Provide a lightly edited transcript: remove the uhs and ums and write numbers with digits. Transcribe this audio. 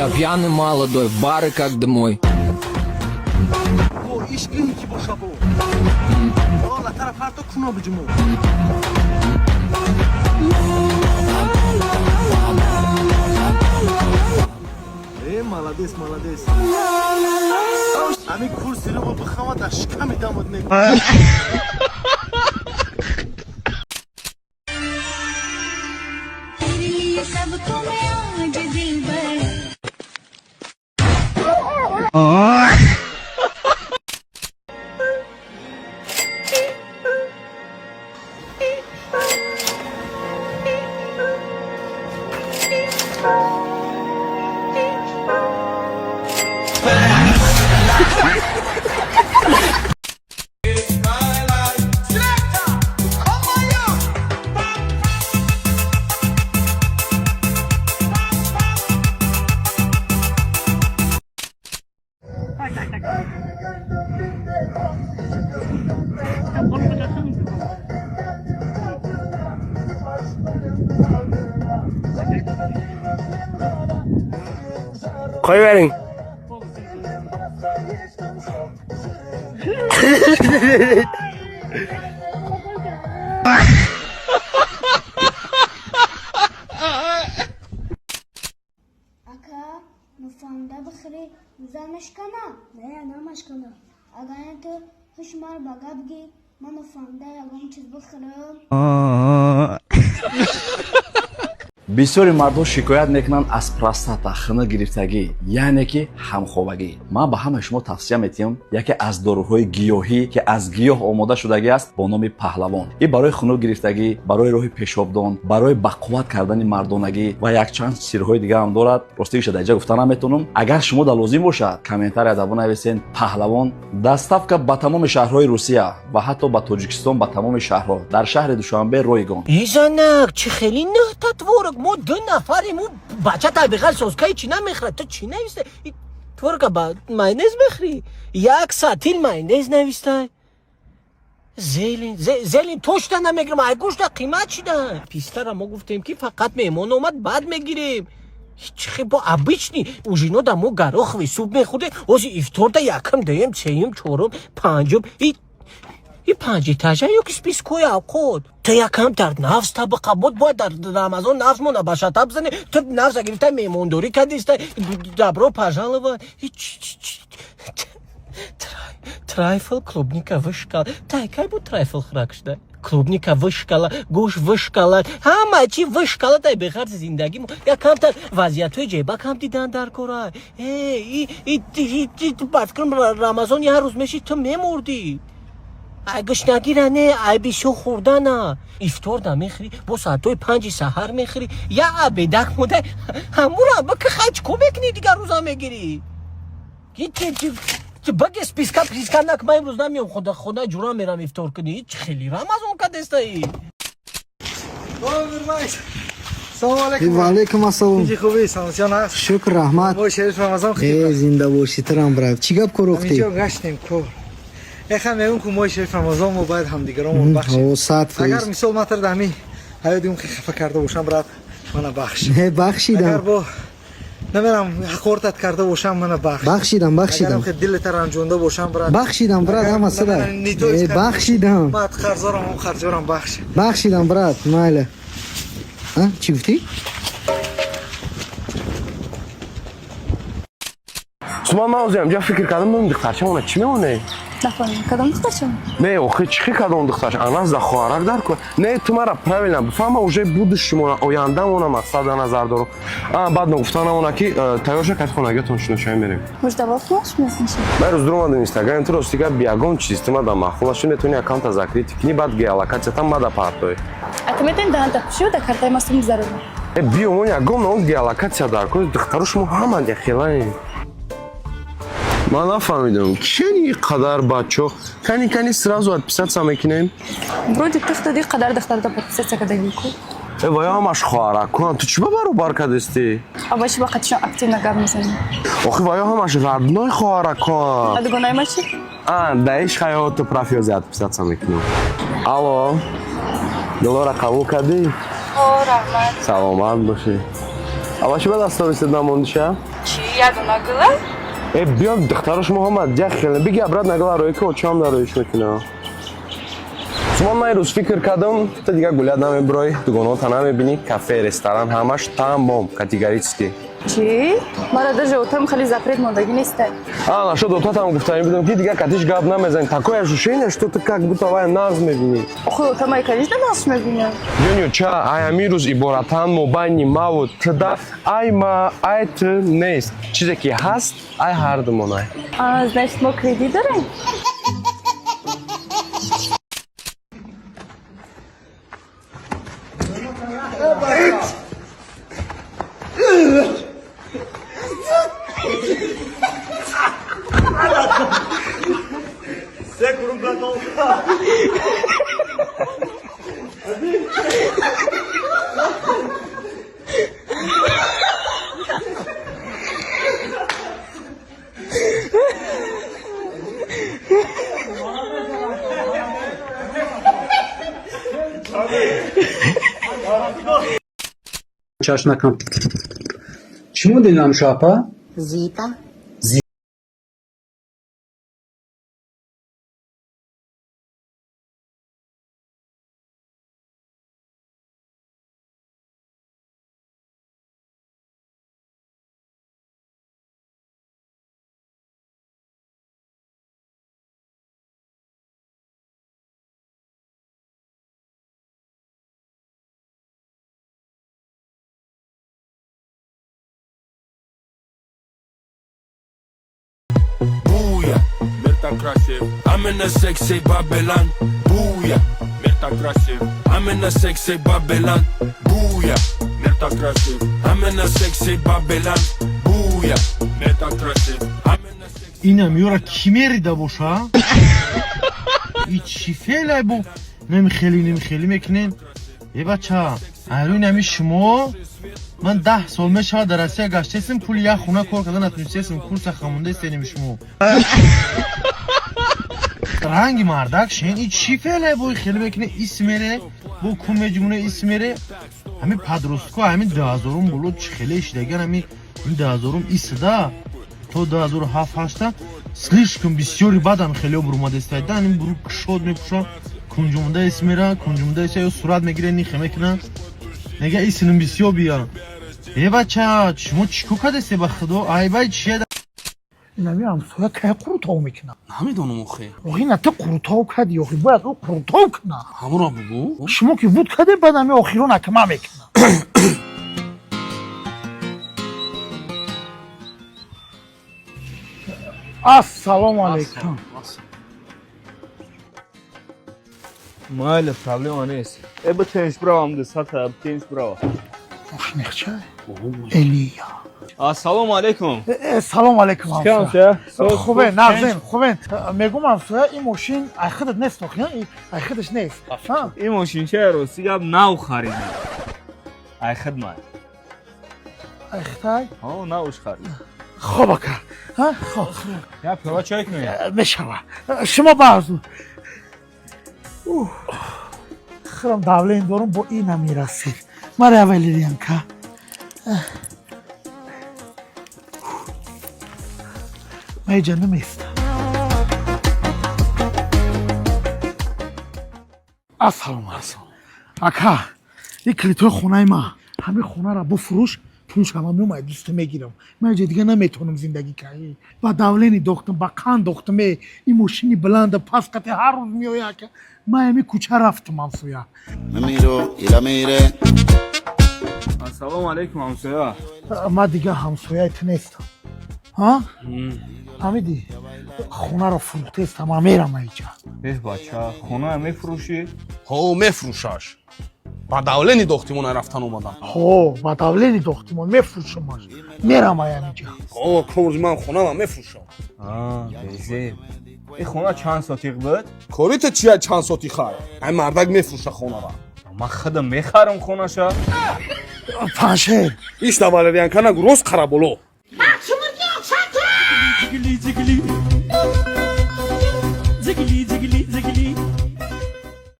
Я пьяный молодой, в бары как домой. Бо ишқ ин ки боша, бо латара парто куно биҷумо. Э, молодец, молодец. Ами курси ро бихама, дар шиками дамод не. तेरे लिए सबको मैं आज दिल भर। Qo'yavering. Ака, нафаҳмида бихӯрӣ, рӯза мешкана? Не, намешкана. Агар не, ту ҳушмар ба гап гӣ, ман нафаҳмида ягон чиз бихӯрам. Бисёри мардҳо шикоят мекунанд аз простата, хунук гирифтагӣ, яъне ки ҳамхобагӣ. Ман ба ҳамаи шумо тавсия метиҳам яке аз доруҳои гиёҳӣ, ки аз гиёҳ омода шудагӣ аст, бо номи Паҳлавон. И барои хунук гирифтагӣ, барои роҳи пешобдон, барои бақувват кардани мардонагӣ ва якчанд сирҳои дигарам дорад. Ростигиша дар инҷа гуфта наметавонам. Агар шумо да лозим бошад, комментарияда бинависен «Паҳлавон». Доставка ба тамоми шаҳрҳои Русия ва ҳатто ба Тоҷикистон, ба тамоми шаҳрҳо, дар шаҳри Душанбе ройгон. Изанак, чӣ хеле нӯҳта творог? Мо ду нафарем, ӯ бача табиғат соскаи чӣ намехӯрад. Ту чӣ нависта? Творога ба майонез мехӯрӣ? Як сатил майонез навистай. Зелень, зелень точно намегирам, ай гӯшта қимат шида. Пистара мо гуфтем, ки фақат меҳмон омад, баъд мегирем. Чихе бо обычный ужинода мо гороховый суп мехӯрдем, ози ифторда якам, дуюм, сеюм, чорум, панҷум. И панҷ этажа ё ки спискҳои авқот. Ту якам дар нафс табиқа бод, бояд дар Рамазон нафс мона ба шата бизане. Ту нафса гирифта, меҳмондорӣ кардиста, добро пожаловать. Трайфл, клубника вышкала. Тай кай буд трайфл хӯрак шуда? Клубника вышкала, гӯшт вышкала, ҳама чи вышкала. Тай бехарзи зиндагӣ якамтар вазъиятҳои ҷеба кам дидан дар кора. Ба фикрам, Рамазон як рӯз мешид, ту мемурдӣ. Ай гушнагира не, ай бисёр хӯрдана. Ифтор да мехӯрӣ, бо соатҳои 5-и саҳар мехӯрӣ, як обедак монда, ҳамура бака хай чӣ кор мекунӣ, дигар рӯза мегирӣ. Баге списка писка нак, ман имрӯз намеом худа, хона ҷура мерам ифтор кунӣ. Чӣ хеле Рамазон кадестаи? Салом алейкум. Ва алейкум ассалом. Инҷи хубӣ, саломатиён ҳаст? Шукр, раҳмат. Моҳи шариф Рамазон. Э, зинда бошӣ, турам, брат. Чӣ гап, кор охтӣ? Инҷо гаштем, кор. Эха, мегӯм, ку моҳи шариф Рамазон мо бояд ҳамдигаронмон бахшем. О, 100%. Агар мисол ман тар ҳамин ҳаёти ум хафа карда бошам, брат, мана бахш. Не, Агар бахшидам. бо намерам ҳақортат карда бошам, мана бахш. Бахшидам, бахшидам. Агарам дилата ранҷонда бошам, брат. Бахшидам, брат, ҳама сада. Э, бахшидам. Ман қарздорам, ҳам қарздорам, бахш. Бахшидам, брат, майла. А, чӣ гуфтӣ? Суман, ман ҳозир ҳамҷа фикр кардам, ном духтарча мона чӣ мемонӣ? Нафаҳмидам, кадом духтарча? Не, охи, чӣ хи кадом духтарча? Анас да хоҳарак дар ку. Не, ту мара правильно бифаҳма, уже будущемона, ояндамона мақсад дар назар дорам. А баъд ногуфта намона, ки тайёр ша, кати хонагиётон шиношавӣ, мерем. Муждабо хунаш мешинаши. Ман рӯз дуромадам Инстаграм, ту рости гап, ягон чиз ту мада маъқул нашуд, метавони аккаунта закрыть кунӣ, баъд геолокатсиятам мада партоӣ. А ту метавонӣ даҳанта пӯшӣ, дар картаи ма сум зарур. Э, биё, мо ягон он геолокатсия дар ку, духтаро шумо ҳама яхелаем. Ман нафаҳмидам, чени қадар бачо кани кани сразу отписаться мекунем. Вроде ты хтади қадар духтарда подписаться кардагӣ ку. Э, вая ҳамаш хоҳаракунам, ту чӣ ба баробар кардастӣ? А ба чӣ ба қатишон активно гап мезанӣ? Охи, вая ҳамаш родной хоҳаракон. А дугонаи ма чӣ? А, даиш хаёту профиози отписаться мекунем. Алло, Дилора, қабул кардӣ? О, раҳмат. Саломат бошӣ. Ава чӣ ба даст намондиша? Чӣ, ядона гула? Э, биё, духтаро шумо ҳама як хеле. Биги обратно гала рои ки очам дароиш мекунам. Суман, ман рӯз фикр кардам, ту дига гулят намебурой, дугонота намебинӣ, кафе, ресторан ҳамаш тамом, категорически. Чӣ? Мара даже отам хеле запрет мондагӣ неста. А, нашод отатам гуфтанӣ будам, ки дига катиш гап намезанӣ. Такое ощущение, что ты как будто вай нағз мебинӣ. Охи, отамай, конечно, нағз мебинам. Ҷониё, ча ай ҳамин рӯз иборатан мобайни маву туда ай ма, ай ту нест. Чизе ки ҳаст, ай ҳардумонай. А, значит, мо кредит дорем? Чаш накунам. Чӣ мондед, намуша апа? Зита. Booyah, мир так красив. I'm in a sexy Babylon. Booyah, мир так красив. I'm in a sexy Babylon. Booyah, мир так красив. I'm in a sexy Babylon. Booyah, мир так красив. I'm in a sexy Инам ёра кӣ мерида боша? И чӣ феълай бу? Намихелӣ, намихелӣ мекунем. Е, бача, айрӯи нами шумо ман 10 сол мешавад дар Россия гаштесим, пули як хона кор карда натунистесим, курса хамондаистенем. Шумо ранги мардак шен. И чӣ феълай бо хеле мекуне? Ис мере, бо кун меҷумуне, ис мере. Ҳамин подростко, ҳамин 2000-ум боло чӣ хеле ишидаган. Ҳамин 2000-ум исда то 2007-ҳашта слишком бисёри бадам хелео бурумадестайда. Ҳамин буру кушод мепӯша, кунҷумуда ис мера, кунҷумуда ис ё сурат мегире, нихе мекуна, нега исиним бисёр бия. Е, бача, шумо чӣ кор кардесте? Ба худо, айбай чия? Инами ҳамсоя кай қурутов мекунад? Намедонам, охе. Охи, на, ту қурутов кардӣ, охи бояд ӯ қурутов кунад. Ҳамонро бугӯ. Шумо ки буд кардем, баъд ҳами охирон акма мекунад. Ассалому алайкум. Майли, проблема нест. Э, ба тенш бравам, дусата тенш брава. Мошинехча элия. Ассалому алайкум. Э, салом алайкум, ҳамсоя. Хубе, нағзем, хубен. Мегум, ҳамсоя, ин мошин ай худат нест, охи ай худаш нест? Ин мошинча, рости гап, нав харидам, ай хидмат. Ай хитай? Ҳо, навш харид. Хоб, ака, хоб. Я пиёла чой кунем. Мешава, шумо баъзу хирам давлен дорум, бо ина мерасид. Мара, валерьянка. Ма иҷа наместам. Ассалому алайкум, ака. И калидҳои хонаи ма. Ҳамин хонаро буфурӯш, пулш ҳама меомад, дӯсту мегирам. Ман иҷа дига наметавонам зиндагӣ кард. Ба давлени дохтам, ба қанд дохтам. Э, ин мошини баланда пас қати ҳар рӯз меоя, ака. Ман ҳамин кӯча рафтам, ҳамсоя. Ассалому алайкум, ҳамсоя. Ман дига ҳамсояи ту нестам, ҳа? Фаҳмидӣ? Хонаро фурӯхтестам, ман мерам иҷа. Эҳ, бача, хона мефурӯшӣ? Ҳо, мефурӯшаш. Ба давлени дохтимон рафтан омадам. Ҳо, ба давлени дохтимон мефурӯшамаш, мерам аям иҷа. Ҳо, комрӯзи ман хонамам мефурӯшам. Безеб, ин хона чанд сотиқ буд? Кори ту чия, чанд соти хай? Ай мардак мефурӯша хонара. Ман худам мехарам хонаша. Паншер. Ишта, валерьянка нагу, рост қара боло.